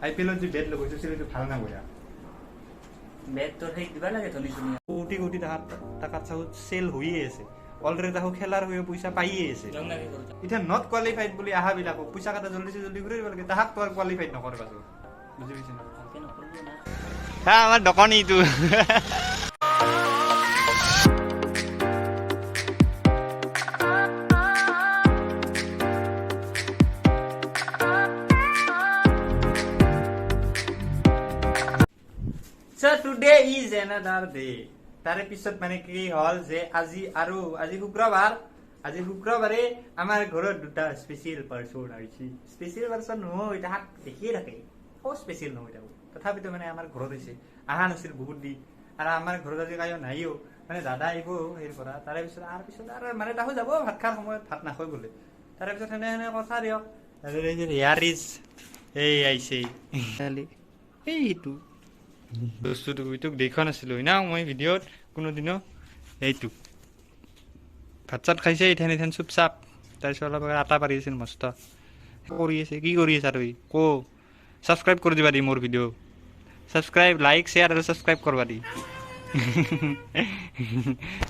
আই P এলত যি bat লগাইছে, সেইটো ভাল না বয়া? বেট তোৰ সেই দিবা লাগে ধনী চনী। কোটি কোটি টকাত টাকাত চাওঁ চেল হৈয়ে আছে অলৰেডি, তাহো খেলাৰ হৈ পইচা পাইয়ে আছে। জং লাগে কৰোঁ। এতিয়া not qualified বুলি অহাবিলাকক পইচা কেইটা জল্দি জল্দি ঘূৰাই দিব লাগে। তাহাক তো আৰু কোৱালিফাইড নকৰে পাছত, বুজি পাইছে না? ভালকে নকৰিলো না। হা, আমাৰ দোকানীটো। So today is another day. তাৰে পিছত মানে কি হ'ল যে আজি আৰু আজি শুক্ৰবাৰ, আজি শুক্ৰবাৰে আমাৰ ঘৰত দুটা স্পেচিয়েল পাৰ্চন আহিছে। স্পেচিয়েল পাৰ্চন নহয়, তাহাক দেখিয়ে থাকে, অ স্পেচিয়েল নহয় তাকো, তথাপিতো মানে আমাৰ ঘৰত আহিছে, অহা নাছিল বহুত দিন। আৰু আমাৰ ঘৰত আজি কায়ো নাইও, মানে দাদা আহিব সেই পৰা, তাৰে পিছত আৰু পিছত আৰু মানে তাহো যাব ভাত খোৱাৰ সময়ত, ভাত নাখায় বোলে। তাৰে পিছত সেনে সেনে কথা দিয়ক। ইয়াৰ is এই আহিছে এইটো বস্তুটো, এইটোক দেখা নাছিলো না মই ভিডিঅ'ত কোনোদিনো। এইটো ভাত চাত খাইছে ইথান ইথান চুপ চাপ। তাৰপিছত অলপ আগতে আটা পাৰি আছিল, মস্ত কৰি আছে। কি কৰি আছা তুই ক? ছাবস্ক্ৰাইব কৰি দিবা দি মোৰ ভিডিঅ', ছাবস্ক্ৰাইব, লাইক, শ্বেয়াৰ আৰু ছাবস্ক্ৰাইব কৰবা দি।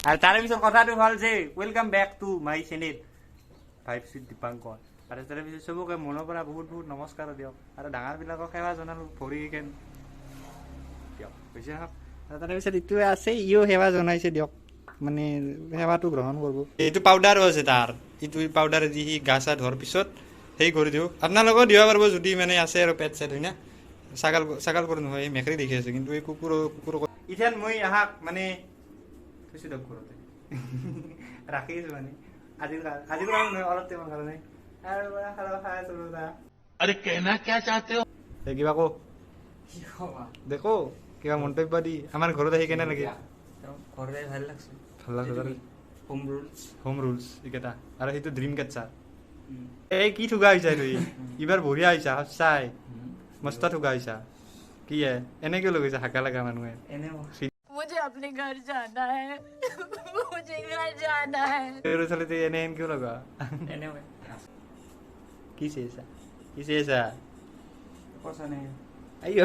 আৰু তাৰে পিছত কথাটো হ'ল যে welcome back to my channel Vibes with Dipankar. আৰু তাৰে পিছত চবকে মনৰ পৰা বহুত বহুত নমস্কাৰ দিয়ক আৰু ডাঙৰবিলাকক সেৱা জনালোঁ ভৰি কেন দিয়ক হৈছে হওক। আৰু তাৰে পিছত ইটোৱে আছে, ইও সেৱা জনাইছে দিয়ক, মানে সেৱাটো গ্ৰহণ কৰিব। এইটো পাউডাৰো আছে তাৰ, ইটো পাউডাৰ দি সি গা চা ধোৱাৰ পিছত সেই কৰি দিওঁ। আপোনালোকেও দিব পাৰিব যদি মানে আছে আৰু পেট চেট, হয় না? ছাগাল ছাগাল কৰি নহয়, এই মেকৰী দেখি আছে, কিন্তু এই কুকুৰ কুকুৰ ইথান মই আহাক মানে থৈছোঁ দিয়ক, ঘৰতে ৰাখি আছোঁ মানে আজিৰ কাৰণে নহয়, অলপ টাইমৰ কাৰণে। আৰু খালা খাই আছোঁ ৰ'বা। अरे, कहना क्या चाहते हो? এই কিবা কো। কি কবা? দেখো, কিবা মন্তব্য দি, আমাৰ ঘৰত আহি কেনে লাগিল? ঘৰত আহি ভাল লাগছে। ভাল লাগছে তাৰ। Home rules. হোম ৰুলছ এইকেইটা আৰু সেইটো ড্ৰিম কেটচাৰ। এই কি ঠুকা হৈছা তুই এইবাৰ, বঢ়িয়া হৈছা, সঁচাই মস্ত ঠুকা হৈছা। কি হে, এনেকে লৈ গৈছা হাকা লগা মানুহে? এনে। मुझे अपने घर जाना है, मुझे घर जाना है। ছোৱালীটো এনে এনে কিয় লগা? এনে। কি চাইছা, কি চাইছা? কথা নাই। আইঅ।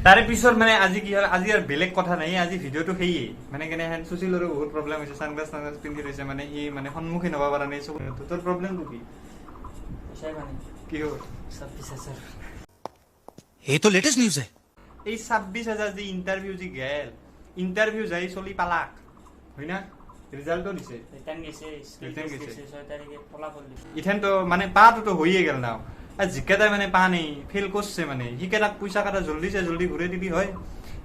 তাৰে পিছত মানে আজি কি হ'ল, আজি আৰু বেলেগ কথা নাই, আজি ভিডিঅ'টো সেয়ে মানে কেনে হেন সুশীলৰো বহুত প্ৰব্লেম হৈছে, চানগ্লাছ চানগ্লাছ পিন্ধি থৈছে, মানে সি মানে সন্মুখীন হ'ব পৰা নাই চকু। তোৰ প্ৰব্লেমটো কি? পইচাই মানে কি হ'ল? 26,000। ये तो लेटेस्ट न्यूज है। এই 26,000 যি ইণ্টাৰভিউ যি গেল, ইণ্টাৰভিউ যাই চলি পালাক হয় না, ৰিজাল্টটো দিছে। ৰিটাৰ্ণ গৈছে। Return গৈছে। 6 তাৰিখে ফলাফল দিছে। ইথেনতো মানে পাটোতো হৈয়ে গেল না, আৰু যিকেইটাই মানে পা নেই, ফেইল কৰছে, মানে সিকেইটাক পইচা কেইটা জল্দিছে জল্দি ঘূৰাই দিবি হয়।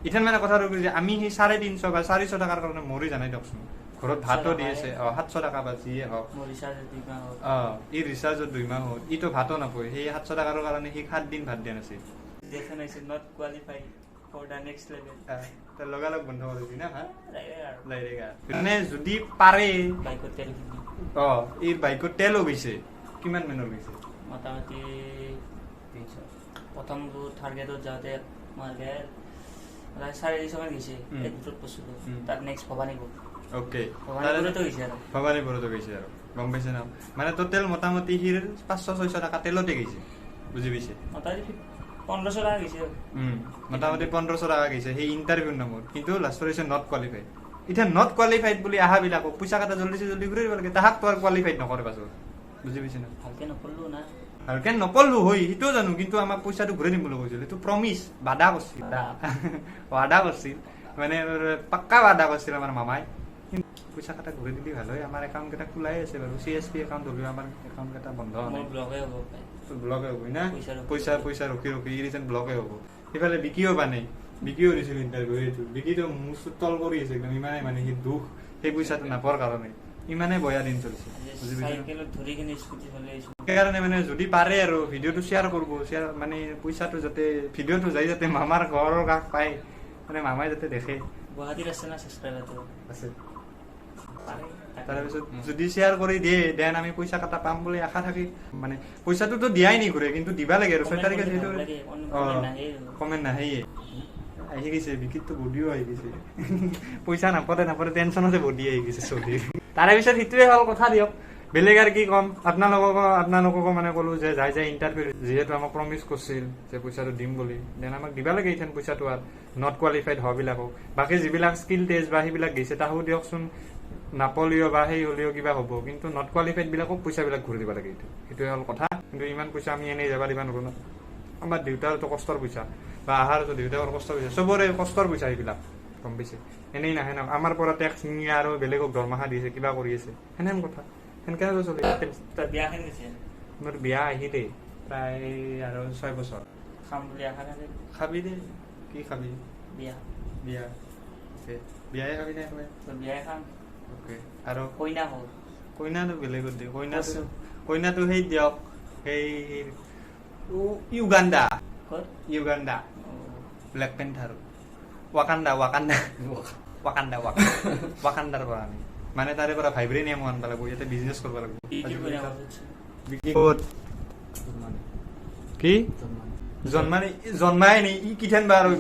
ইথেন মানে কথাটো কি যে আমি সেই 350 বা 400 টকাৰ কাৰণে মৰি জানাই দিয়কচোন, ঘৰত ভাতো দি আছে। অ, 700 টকা বা যিয়ে হওক। মোৰ ৰিচাৰ্জ 2 মাহ হ'ল। অ, ই ৰিচাৰ্জত 2 মাহ হ'ল, ইটো ভাতো নাপায়। সেই 700 টকাৰ কাৰণে সি 7 দিন ভাত দিয়া নাছিল। দেখা নাইছে not qualify for the next level. তাৰ লগালগ বন্ধ কৰি দিবি না ভাত। আৰু ডাইৰেক্ট মানে যদি পাৰে। বাইকত তেল কিনি। অ, এই বাইকত তেলো গৈছে, কিমান মানৰ গৈছে? মোটামুটি 300। প্ৰথমটো থাৰ্ড গ্ৰেডত যাওঁতে মই গেল 350মান গৈছে। এই দুটোত পৰছিলোঁ। তাত নেক্সট ভৱানীপুৰ। ভৱানীপুৰতো গৈছে আৰু। ভৱানীপুৰতো গৈছে আৰু, গম পাইছে না? মানে টোটেল মোটামুটি সিৰ 500-600 টকা তেলতে গৈছে, বুজি পাইছে? মোটামুটি 1500 টকা গৈছে আৰু। মোটামুটি 1500 টকা গৈছে সেই ইণ্টাৰভিউৰ নামত, কিন্তু লাষ্টত হৈছে not qualified. এতিয়া not qualified বুলি অহাবিলাকক পইচা কেইটা জল্দি জল্দি ঘূৰাই দিব লাগে। তাহাক তো আৰু কোৱালিফাইড নকৰে পাছত, বুজি পাইছে না? ভালকে নপঢ়লো না। ভালকে নপঢ়লো হয়, সেইটোও জানো, কিন্তু আমাক পইচাটো ঘূৰাই দিম বুলি কৈছিল। সেইটো প্ৰমিচ, বাদা কৰিছিল, ৱাদা কৰিছিল, মানে পাক্কা বাদা কৰিছিল আমাৰ মামাই। কিন্তু পইচা কেইটা ঘূৰাই দিলে ভাল হয়। আমাৰ একাউণ্ট কেইটা খোলাই আছে বাৰু, চি এছ পি একাউণ্ট হ'লেও আমাৰ একাউণ্ট কেইটা বন্ধ হোৱা মোৰ নাই। ব্লকে হ'ব পাৰে। ব্লকে হ'ব না? পইচা ৰখি পইচা ৰখি। পইচা ৰখি ৰখি ৰিজেণ্ট ব্লকে হ'ব। সিফালে বিকিও পানে, বিকিও দিছিল ইণ্টাৰভিউ। এইটো বিকিটো মোৰ তল কৰি আছে একদম, ইমানে মানে সি দুখ সেই পইচাটো নাপোৱাৰ কাৰণে, ইমানে বয়া দিন চলিছে, বুজি পাইছে না? চাইকেলত ধৰি কিনে স্কুটি চলাই আহিছো। সেইকাৰণে মানে যদি পাৰে আৰু ভিডিঅ'টো শ্বেয়াৰ কৰিব, শ্বেয়াৰ মানে পইচাটো যাতে ভিডিঅ'টো যাই যাতে মামাৰ ঘৰৰ কাষ পায়, মানে মামাই যাতে দেখে। গুৱাহাটীত আছে না ছাবস্ক্ৰাইবাৰটো? আছে। পাৰে। তাৰপিছত যদি শ্বেয়াৰ কৰি দিয়ে, then আমি পইচা কেইটা পাম বুলি আশা থাকি, মানে পইচাটোতো দিয়াই নি ঘূৰে, কিন্তু দিবা লাগে আৰু 6 তাৰিখে যিহেতু। কমেণ্ট নাহেয়ে, আহি গৈছে বিকিতটো, বডিও আহি গৈছে। পইচা নাপাতে নাপাতে টেনশ্যনতে বডি আহি গৈছে চলিৰ। তাৰে পিছত সেইটোৱে হ'ল কথা দিয়ক। বেলেগ আৰু কি ক'ম আপোনালোককো মানে ক'লো যে যাই যাই ইণ্টাৰভিউ যিহেতু আমাক প্ৰমিছ কৰিছিল যে পইচাটো দিম বুলি, then আমাক দিবা লাগে ইথেন পইচাটো। আৰু not qualified হোৱাবিলাকক, বাকী যিবিলাক স্কিল টেষ্ট বা সেইবিলাক দিছে তাহো দিয়কচোন, নাপলিও বা সেই হ'লেও কিবা হ'ব, কিন্তু not qualified বিলাকক পইচাবিলাক ঘূৰি দিব লাগে। এইটো সেইটোৱে হ'ল কথা। কিন্তু ইমান পইচা আমি এনেই যাব দিবা নোৱাৰো ন। আমাৰ দেউতাৰতো কষ্টৰ পইচা বা আহাৰতো দেউতাকৰ কষ্টৰ পইচা, চবৰে কষ্টৰ পইচা সেইবিলাক, গম পাইছে? এনেই নাহে ন। আমাৰ পৰা টেক্স নিয়ে আৰু বেলেগক দৰমহা দিছে, কিবা কৰি আছে, সেনেহেন কথা, সেনেকে চলি। মোৰ বিয়া আহিলেই প্ৰায় আৰু 6 বছৰ। খাম বুলি আশা থাকে। খাবি দেই, কি খাবি? বিয়া। বিয়া বিয়াই খাবি নে? বিয়াই খাম। অ'কে। আৰু কইনা হ'ল? কইনাটো বেলেগত দিয়ে, কইনাটো সেই দিয়ক, সেই Uganda. Uganda Black Panther, Wakanda, Wakanda, Wakanda, ৱাকাণ্ডাৰ পৰা আমি মানে তাৰে পৰা ভাইব্ৰেনিয়াম আনিব লাগিব, ইয়াতে বিজনেছ কৰিব লাগিব। কি জন্মানি জন্মাই নি ই কিথেন বা আৰু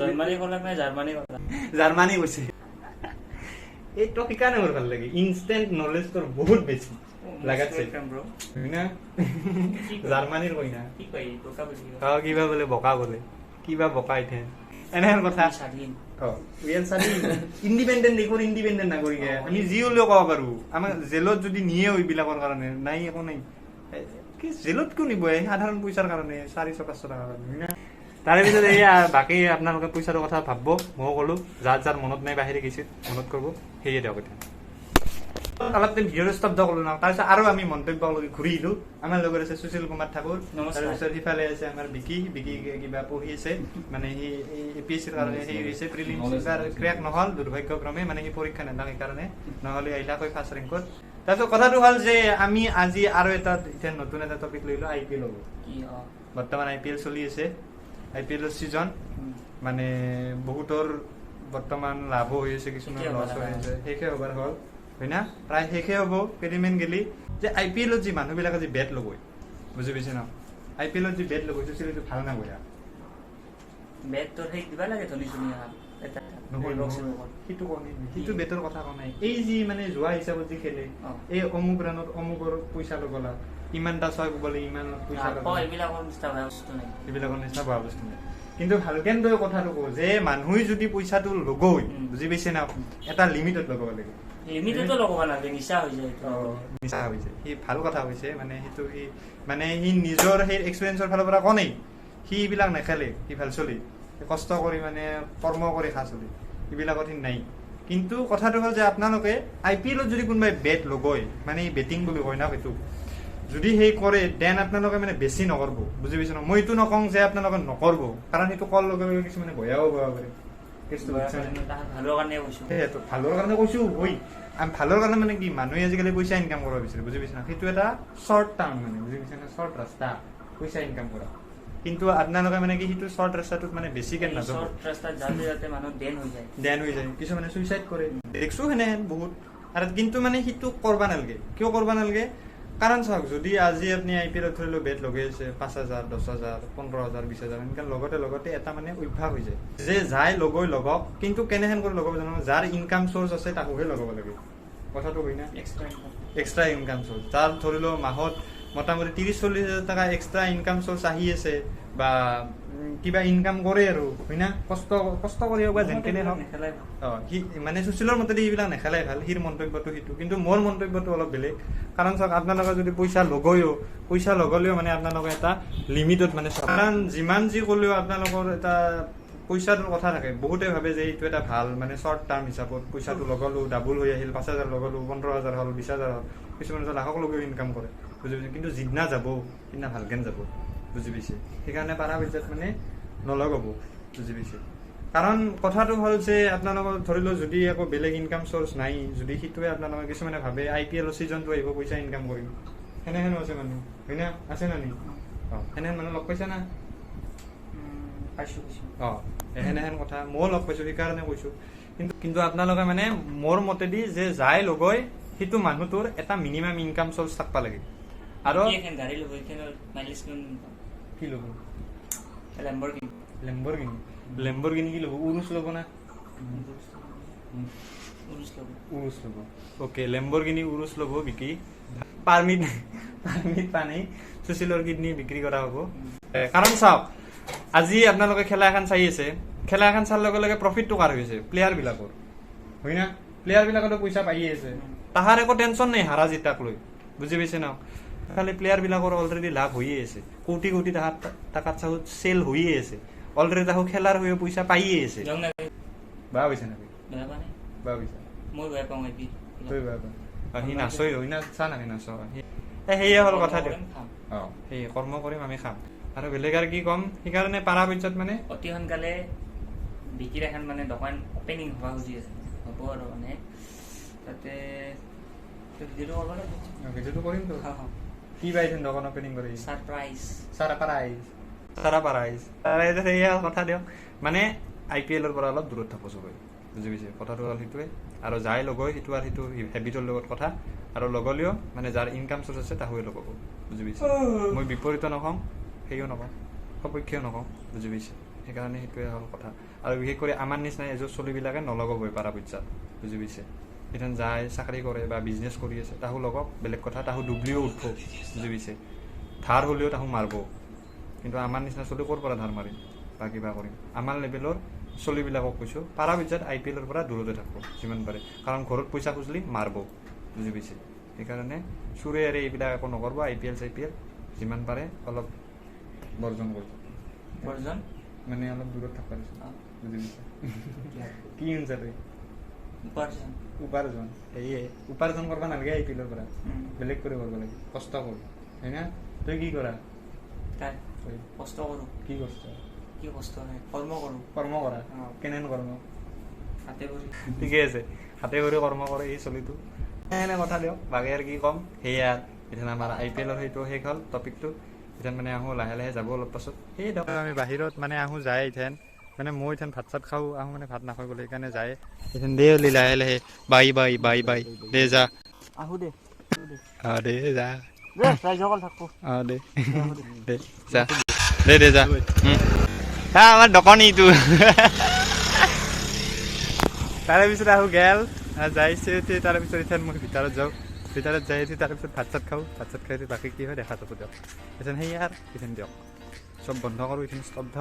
জাৰ্মানী কৈছে। এইটো সেইকাৰণে মোৰ ভাল লাগে, ইনষ্টেণ্ট নলেজ তোৰ বহুত বেছি লাগাচ্ছে না। জাৰ্মানীৰ কইনা কিবা বোলে বকা বোলে কিবা বকা ইথেন এনেহেন কথা। ইণ্ডিপেণ্ডেণ্ট দেশৰ ইণ্ডিপেণ্ডেণ্ট নাগৰিক আমি যি হ'লেও ক'ব পাৰো। আমাক জেলত যদি নিয়েও এইবিলাকৰ কাৰণে নাই, একো নাই, কি জেলত কিয় নিব সাধাৰণ পইচাৰ কাৰণে, 400-500 টকাৰ কাৰণে। তাৰে পিছত এইয়া বাকী আপোনালোকে পইচাটোৰ কথা ভাবব, ময়ো ক'লো যাৰ যাৰ মনত নাই বাহিৰে গৈছিল মনত কৰিব, সেয়ে দিয়ক। এতিয়া অলপ টাইম ভিডিঅ'টো স্তব্ধ কৰিলো ন, তাৰপিছত আৰু আমি মন্তব্য ঘূৰি আহিলো। আমাৰ লগত আছে সুশীল কুমাৰ ঠাকুৰ, তাৰপিছত সিফালে আছে আমাৰ বিকি, বিকি কিবা পঢ়ি আছে, মানে সি এ পি এছ চিৰ কাৰণে সেই হৈছে, প্ৰিলিমছ ক্ৰেক নহ'ল দুৰ্ভাগ্যক্ৰমে, মানে সি পৰীক্ষা নেদাং সেইকাৰণে, নহ'লে আহিলাকৈ ফাৰ্ষ্ট ৰেংকত। তাৰপিছত কথাটো হ'ল যে আমি আজি আৰু এটা এতিয়া নতুন এটা টপিক লৈ লো, আই পি এল হ'ব। বৰ্তমান আই পি এল চলি আছে, আই পি এলৰ ছিজন, মানে বহুতৰ বৰ্তমান লাভো হৈ আছে, কিছুমান লছ হৈ আছে, শেষে হ'বাৰ হ'ল হয় না, প্ৰায় শেষে হ'ব কেইদিনমান গেলি। যে আই পি এলত যি মানুহবিলাকে যি বেট লগয়, বুজি পাইছে ন, আই পি এলত যি বেট লগয় সেইটো ভাল না বয়া? সেইটো কোৱা নাই, সেইটো বেটৰ কথা কোৱা নাই, এই যি মানে যোৱা হিচাপত যি খেলে, এই অমুক ৰাণত অমুকৰ পইচা লগলা, ইমানটা ছয় গ'লে ইমান পইচা, এইবিলাকৰ নিচিনা বেয়া বস্তু নাই। কিন্তু ভালকেন তই কথাটো কওঁ যে মানুহে যদি পইচাটো লগয়, বুজি পাইছে না, এটা লিমিটত লগাব লাগে। লিমিটতো লগাব নালাগে, নিচা হৈ যায়। নিচা হৈ যায়। সি ভাল কথা কৈছে, মানে সেইটো সি মানে সি নিজৰ সেই এক্সপিৰিয়েঞ্চৰ ফালৰ পৰা কোৱা নাই, সি এইবিলাক নেখেলে, সি ভাল চলি, কষ্ট কৰি মানে কৰ্ম কৰি খা চলি, এইবিলাকত সি নাই। কিন্তু কথাটো হ'ল যে আপোনালোকে আই পি এলত যদি কোনোবাই বেট লগয়, মানে বেটিং বুলি কয় না সেইটো, যদি সেই কৰে then আপোনালোকে মানে বেছি নকৰিব, বুজি পাইছে ন? মই এইটো নকওঁ যে আপোনালোকে নকৰিব, কাৰণ সেইটো কোৱাৰ লগে লগে কিছুমানে বেয়াও পাব পাৰে। ভালৰ কাৰণে কৈছো, আমি ভালৰ কাৰণে মানে কি, মানুহে আজিকালি পইচা ইনকাম কৰিব বিচাৰে, বুজি পাইছে না? সেইটো এটা শ্বৰ্ট টাৰ্ম মানে, বুজি পাইছে না, শ্বৰ্ট ৰাস্তা পইচা ইনকাম কৰা। কিন্তু আপোনালোকে মানে কি সেইটো শ্বৰ্ট ৰাস্তাটোত মানে বেছিকে নাযাব, ডেন হৈ যায়, কিছুমানে চুইচাইড কৰে, দেখছো সেনেহেন বহুত। আৰু কিন্তু মানে সেইটো কৰবা নালাগে। কিয় কৰবা নালাগে? কাৰণ চাওক, যদি আজি আপুনি আই পি এলত ধৰি লওক বেট লগাই আছে 5,000, 10,000, 15,000, 20,000, এনেকৈ লগতে লগতে এটা মানে অভ্যাস হৈ যায় যে যাই লগৈ লগক, কিন্তু কেনেহেন কৰি লগাব জানো, যাৰ ইনকাম চ'ৰ্চ আছে তাকোহে লগাব লাগে। কথাটো হয় না, এক্সট্ৰা ইনকাম চ'ৰ্চ যাৰ ধৰি লওক মাহত মোটামুটি 30-40 হাজাৰ টকা এক্সট্ৰা ইনকাম চ'ৰ্চ আহি আছে বা কিবা ইনকাম কৰে আৰু, হয় না, কষ্ট কষ্ট কৰি হওক বা যেনকেনে হওক, সি মানে সুশীলৰ মতেদি এইবিলাক নেখেলাই ভাল, সিৰ মন্তব্যটো সেইটো। কিন্তু মোৰ মন্তব্যটো অলপ বেলেগ। কাৰণ চাওক, আপোনালোকে যদি পইচা লগয়ো, পইচা লগালেও মানে আপোনালোকে এটা লিমিটত মানে, কাৰণ যিমান যি ক'লেও আপোনালোকৰ এটা পইচাটোৰ কথা থাকে। বহুতে ভাবে যে এইটো এটা ভাল মানে শ্বৰ্ট টাৰ্ম হিচাপত পইচাটো লগালো ডাবুল হৈ আহিল, 5,000 লগালো 15,000 হ'ল, 20,000 হ'ল, কিছুমানে লাখক লগেও ইনকাম কৰে, বুজি পাইছে? কিন্তু যিদিনা যাব সিদিনা ভালকেন যাব, বুজি পাইছে? সেইকাৰণে পাৰা পইচাত মানে নলগাব, বুজি পাইছে? কাৰণ কথাটো হ'ল যে আপোনালোকৰ ধৰি লওক যদি একো বেলেগ ইনকাম চ'ৰ্চ নাই, যদি সেইটোৱে আপোনালোকে কিছুমানে ভাবে আই পি এলৰ ছিজনটো আহিব পইচা ইনকাম কৰিম, সেনেহেনো আছে মানুহ, হয় না? আছে না নি? সেনেহেন মানুহ লগ পাইছা না? পাইছো। সেনেহেন কথা ময়ো লগ পাইছো, সেইকাৰণে কৈছো। কিন্তু কিন্তু আপোনালোকে মানে মোৰ মতেদি যে যাই লগয় সেইটো মানুহটোৰ এটা মিনিমাম ইনকাম চ'ৰ্চ থাকিব লাগে। আৰু কি ল'ব? লেম্বৰগিনি। লেম্বৰগিনি কি ল'ব? উৰুচ ল'ব না? উৰুচ ল'ব। অ'কে, লেম্বৰগিনি উৰুচ ল'ব বিকি। পাৰ্মিট পাৰ্মিট পানী সুশীলৰ কিডনী বিক্ৰী কৰা হ'ব। কাৰণ চাওক, আজি আপোনালোকে খেলা এখন চাই আছে, খেলা এখন চোৱাৰ লগে লগে প্ৰফিটটো কাৰ হৈছে? প্লেয়াৰবিলাকৰ, হয় না? প্লেয়াৰবিলাকেতো পইচা পায়ে আছে, তাহাৰ একো টেনশ্যন নাই হাৰা জিতাক লৈ, বুজি পাইছে ন? খালি প্লেয়াৰবিলাকৰ অলৰেডি লাভ হৈয়ে আছে, কোটি কোটি তাহাৰ টাকাত চাহু চেল হৈয়ে আছে, অলৰেডি তাহো খেলাৰ হৈও পইচা পায়ে আছে। বেয়া পাইছে নেকি? বেয়া পাইছে। মই বেয়া পাওঁ। তই বেয়া পাওঁ? সি নাচই সি নাচা নাকি নাচ। সেয়ে হ'ল কথা দিয়ক। অঁ, সেয়ে কৰ্ম কৰিম আমি, খাম আৰু বেলেগ আৰু কি ক'ম। সেইকাৰণে পাৰা পৰ্যায়ত মানে অতি সোনকালে বিকিৰ এখন মানে দোকান অপেনিং হ'ব খুজি আছে, হ'ব আৰু মানে তাতে ভিডিঅ'টো কৰিব লাগিব। ভিডিঅ'টো কৰিমতো। কি পাইছেন দোকান অপেনিং কৰি? ছাৰপ্ৰাইজ। Surprise, surprise. তাৰপিছত সেয়া কথা দিয়ক, মানে আই পি এলৰ পৰা অলপ দূৰত থাকোঁ চবেই, বুজি পাইছে? কথাটো হ'ল সেইটোৱে। আৰু যাই লগয় সেইটো আৰু সেইটো হেবিটৰ লগত কথা, আৰু লগলেও মানে যাৰ ইনকাম চ'ৰ্চ আছে তাহোৱে লগাব, বুজি পাইছে? মই বিপৰীতো নকওঁ, সেয়ো নকওঁ, সপক্ষেও নকওঁ, বুজি পাইছে? সেইকাৰণে সেইটোৱে হ'ল কথা। আৰু বিশেষ কৰি আমাৰ নিচিনা এযোৰ চলিবিলাকে নলগাবই পাৰা পৰ্যায়ত, বুজি পাইছে? এতিয়া যায় চাকৰি কৰে বা বিজনেছ কৰি আছে তাহো লগক, বেলেগ কথা, তাহো ডুবলিও উঠব, বুজি পাইছে? ধাৰ হ'লেও তাহো মাৰিব। কিন্তু আমাৰ নিচিনা চলি ক'ৰ পৰা ধাৰ মাৰিম বা কিবা কৰিম? আমাৰ লেভেলৰ চলিবিলাকক কৈছোঁ, পাৰা পৰ্যায়ত আই পি এলৰ পৰা দূৰতে থাকিব যিমান পাৰে, কাৰণ ঘৰত পইচা খুজিলি মাৰিব, বুজি পাইছে? সেইকাৰণে চোৰে এৰে এইবিলাক একো নকৰিব, আই পি এল চাই পি এল যিমান পাৰে অলপ বৰ্জন কৰিব। বৰ্জন মানে অলপ দূৰত থাকিব দিছোঁ, বুজি পাইছে? কি শুনছা তই? উপাৰ্জন। উপাৰ্জন, সেয়ে উপাৰ্জন কৰিব নালাগে আই পি এলৰ পৰা, বেলেগ কৰি কৰিব লাগে, কষ্ট কৰি, হয় না? তই কি কৰা? কষ্ট কৰোঁ। কি কষ্ট? কি কষ্ট? কৰ্ম কৰোঁ। কৰ্ম কৰা? কেনেন কৰ্ম? হাতে ভৰি। ঠিকে আছে, হাতে ভৰি কৰ্ম কৰে এই চলিটো। এনে কথা দিয়ক, বাকী আৰু কি ক'ম। সেয়া এতিয়া আমাৰ আই পি এলৰ সেইটো শেষ হ'ল টপিকটো। এতিয়া মানে আহোঁ লাহে লাহে যাব অলপ পাছত। সেই দিয়ক, আমি বাহিৰত মানে আহোঁ যায় ইথেন, মানে মই ইথেন ভাত চাত খাওঁ আহোঁ, মানে ভাত নাখাওঁ বোলে সেইকাৰণে যায় ইথেন। দে হ'লি লাহে লাহে, বাই বাই বাই বাই, দে যা। আহোঁ দে। অঁ দে যা। অঁ দে দে যা, দে দে যা। হা আমাৰ দোকানীটো। তাৰে পিছত আহোঁ গেল যাইছে, তাৰে পিছত ইথেন মই ভিতৰত যাওঁ, ভিতৰত যাই উঠি তাৰপিছত ভাত চাত খাওঁ, ভাত চাত খাই উঠি বাকী কি হয় দেখা যাব দিয়ক। ইথেন সেই আৰু ইথেন দিয়ক, চব বন্ধ কৰোঁ, ইথেন স্তব্ধ।